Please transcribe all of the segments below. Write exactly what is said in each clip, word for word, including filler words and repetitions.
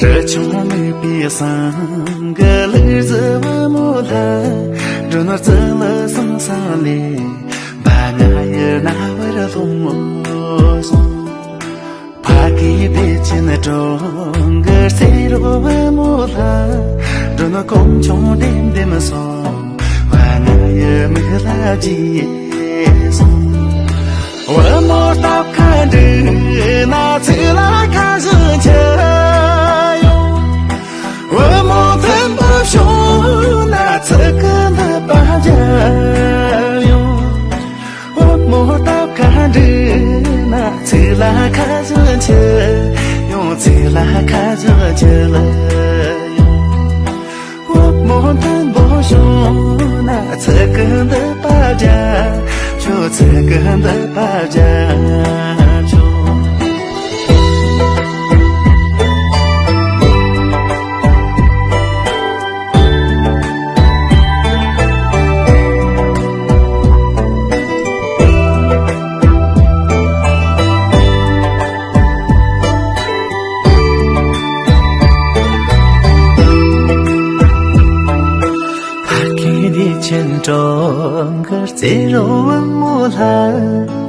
རི་ཆུང་མིག་པའི་སང་གི་ལུག་རྫི་བུ་མོ་ལ། འགྲོ་ནོར་རྩི་ལ་སང་སང་ལས་བ་ང་ཡི་རྣ་བར་ལྷུང་སོང་། ཕ་གི་བདེ་ཆེན་གྲོང་གི་རྩེ་རོ་བུ་མོ་ལ། འགྲོ་ནོར་གོམ་ཆུང་ལྡེམ་ལྡེམ་སོང་བ་ང་ཡི་མིག་ལ་བརྗེད་སོང་། བུ་མོ་སྟབས་ཁ་འགྲིག་ན་ཚིག་ལ་ཁ་བཞག་ཆེ་ཡོང་། བུ་མོ་མཐུན་པོ་བྱུང་ན་ཚིག་གི་འདི་པ་རྒྱབ་ཡོང་། བུ་མོ་སྟབས་ཁ་འགྲིག་ན་ཚིག་ལ་ཁ་བཞག་ཆེ་ཡོང་། ཚིག་ལ་ཁ་བཞག་ཆེ་ལ་ཡོང་། བུ་མོ་མཐུན་པོ་བྱུང་ན་ཚིག་གི་འདི་པ་རྒྱབ་ཆོག། ཚིག་གི་འདི་པ་རྒྱབ་ཆོག། ཕ་གི་བདེ་ཆེན་གྲོང་གི་རྩེ་རོ་བུ་མོ་ལ།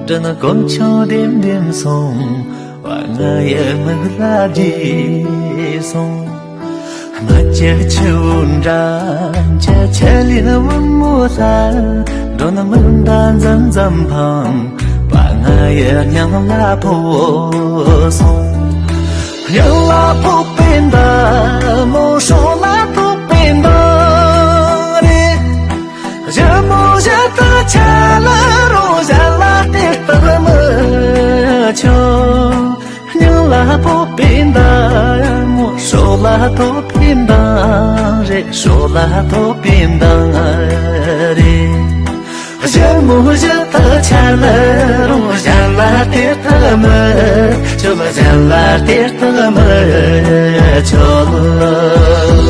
འགྲོ་ནོར་གོམ་ཆུང་ལྡེམ་ལྡེམ་སོང་བ་ང་ཡི་མིག་ལ་བརྗེད་སོང་། རྨ་ཆུ་ཆུ་བོ་འགྲམ་གྱི་ཆུ་ལེན་བུ་མོ་ལ། འགྲོ་ནོར་མིག་མདའ་འཛུམ་འཛུམ་འཕངས་པ་ང་ཡི་སྙིང་ལ་ཕོག་སོང་། སྙིང་ལ་ཕོག་པའི་མདའ་མོ་སྲོག་ལ་ཐོགས་པའི་མདའ་རེད། ཞི་མོ་ཞི་ལྟ་ཆ་ལ་རུང་གཞན་ལ་དེ་ལྟར་མི་ཆོག། སྙིང་ལ་ཕོག་པའི་མདའ་མོ་སྲོག་ལ་ཐོགས་པའི་མདའ་རེད། སྲོག་ལ་ཐོགས་པའི་མདའ་རེད། ཞི་མོ་ཞི་ལྟ་ཆ་ལ་རུང་གཞན་ལ་དེ་ལྟར་མི་ཆོག། གཞན་ལ་དེ་ལྟར་མི་ཆོག།